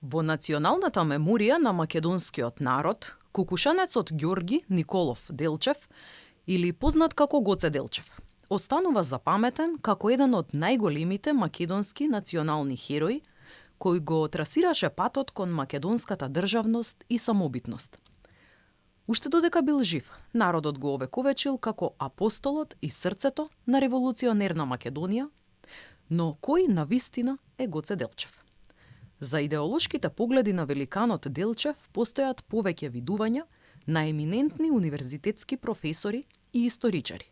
Во националната меморија на македонскиот народ, кукушанецот Ѓорги Николов Делчев, или познат како Гоце Делчев, останува запаметен како еден од најголемите македонски национални херои, кој го трасираше патот кон македонската државност и самобитност. Уште додека бил жив, народот го овековечил како апостолот и срцето на револуционерна Македонија, но кој навистина е Гоце Делчев? За идеолошките погледи на великанот Делчев постојат повеќе видувања на еминентни универзитетски професори и историчари.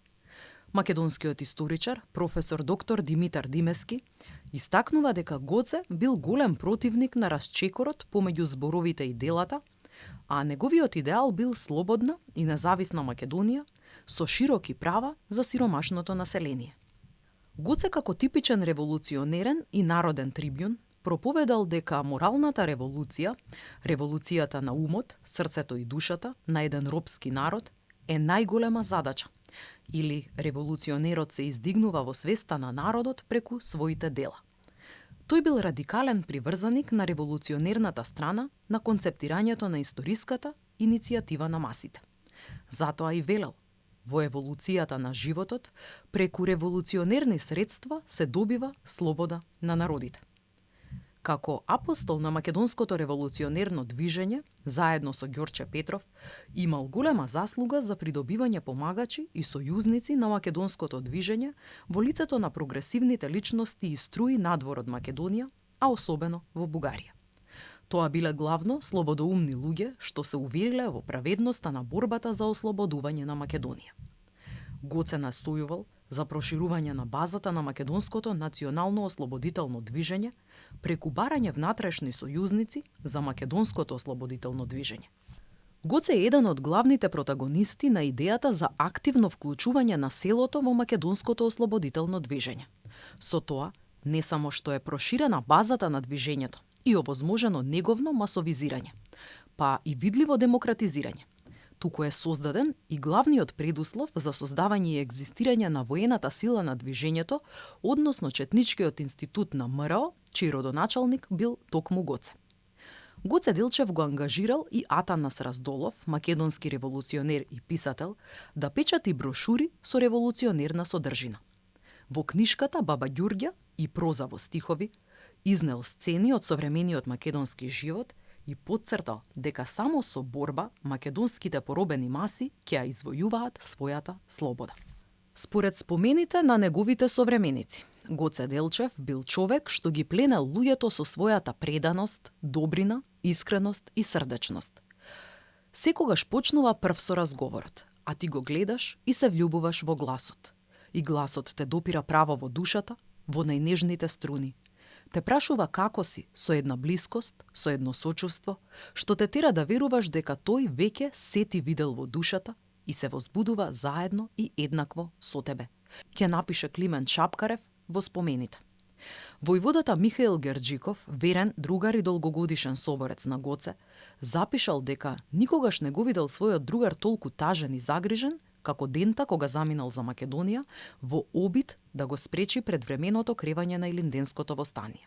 Македонскиот историчар, професор доктор Димитар Димески, истакнува дека Гоце бил голем противник на расчекорот помеѓу зборовите и делата, а неговиот идеал бил слободна и независна Македонија со широки права за сиромашното население. Гоце како типичен револуционерен и народен трибјун проповедал дека моралната револуција, револуцијата на умот, срцето и душата на еден робски народ е најголема задача, или револуционерот се издигнува во свеста на народот преку своите дела. Тој бил радикален приврзаник на револуционерната страна на концептирањето на историската иницијатива на масите. Затоа и велел, во еволуцијата на животот, преку револуционерни средства се добива слобода на народите. Како апостол на македонското револуционерно движење, заедно со Ѓорче Петров, имал голема заслуга за придобивање помагачи и сојузници на македонското движење во лицето на прогресивните личности и струи надвор од Македонија, а особено во Бугарија. Тоа биле главно слободоумни луѓе што се увериле во праведноста на борбата за ослободување на Македонија. Гоце настојувал за проширување на базата на македонското национално ослободително движење преку барање внатрешни сојузници за македонското ослободително движење. Гоце е еден од главните протагонисти на идејата за активно вклучување на селото во македонското ослободително движење. Со тоа, не само што е проширена базата на движењето и овозможено неговно масовизирање, па и видливо демократизирање, туку е создаден и главниот предуслов за создавање и екзистирање на воената сила на движењето, односно Четничкиот институт на МРО, чиј родоначалник бил токму Гоце. Гоце Делчев го ангажирал и Атанас Раздолов, македонски револуционер и писател, да печати брошури со револуционерна содржина. Во книшката Баба Ѓурѓа и проза во стихови изнел сцени од современиот македонски живот и потцртал дека само со борба македонските поробени маси ќе ја извојуваат својата слобода. Според спомените на неговите современици, Гоце Делчев бил човек што ги пленел луѓето со својата преданост, добрина, искреност и срдечност. Секогаш почнува прв со разговорот, а ти го гледаш и се влюбуваш во гласот. И гласот те допира право во душата, во најнежните струни. Те прашува како си, со една блискост, со едно сочувство, што те тера да веруваш дека тој веќе се ти видел во душата и се возбудува заедно и еднакво со тебе. Ќе напише Климент Шапкарев во спомените. Војводата Михаил Герџиков, верен другар и долгогодишен соборец на Гоце, запишал дека никогаш не го видел својот другар толку тажен и загрижен како дента кога заминал за Македонија во обид да го спречи предвременото кревање на Илинденското востание.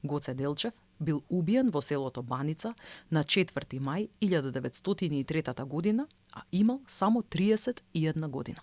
Гоце Делчев бил убиен во селото Баница на 4. мај 1903 година, а имал само 31 година.